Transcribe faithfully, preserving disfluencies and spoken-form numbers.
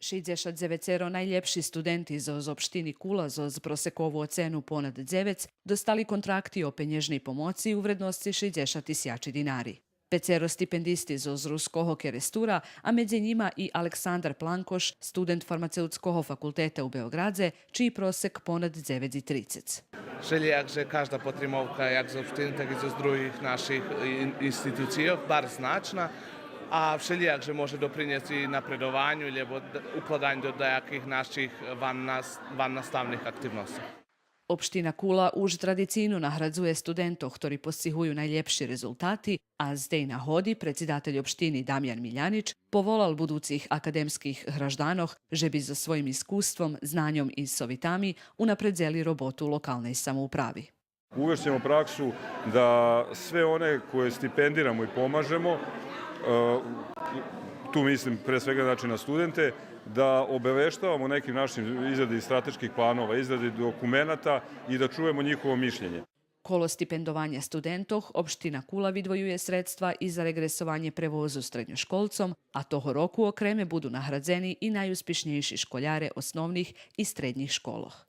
Шейдзешат дзевецеро найлєпши студенти зоз општини Кула зоз просекову оцену понад дзевец достали контракти о пенєжней помоци у вредносци шейдзешат тисячи динари. Пецеро стипендисти зоз Руского Керестура, а медзи нїма и Александар Планкош, студент Фармацеутского факултета у Беоґрадзе, чий просек понад дзевец и трицец. Вшелїяк же кажда потримовка як з општини, так и зоз других наших ин-, институцийох барз значна, а вшелїяк же може допринєсц и напредованю, лєбо д-, укладаню до даяких наших ваннас-, ваннаставних активносцох. Општина Кула уж традицийно наградзує студентох хтори постигую найлєпши резултати, а з тей нагоди предсидатель општини Дамян Милянич поволал будуцих академских гражданох же би зоз своїм искуством, знаньом и совитами унапредзели роботу локалней самоуправи. Uvešćemo praksu da sve one koje stipendiramo i pomažemo, e, tu mislim pre svega, znači, na studente, da obaveštavamo nekim našim izradi strateških planova, izradi dokumenata i da čujemo njihovo mišljenje. Коло стипендованя студентох општина Кула видвоює средства и за реґресованє превозу штредньошколцом, а того року окреме буду наградзени и найуспишнєйши школяре основних и штреднїх школох.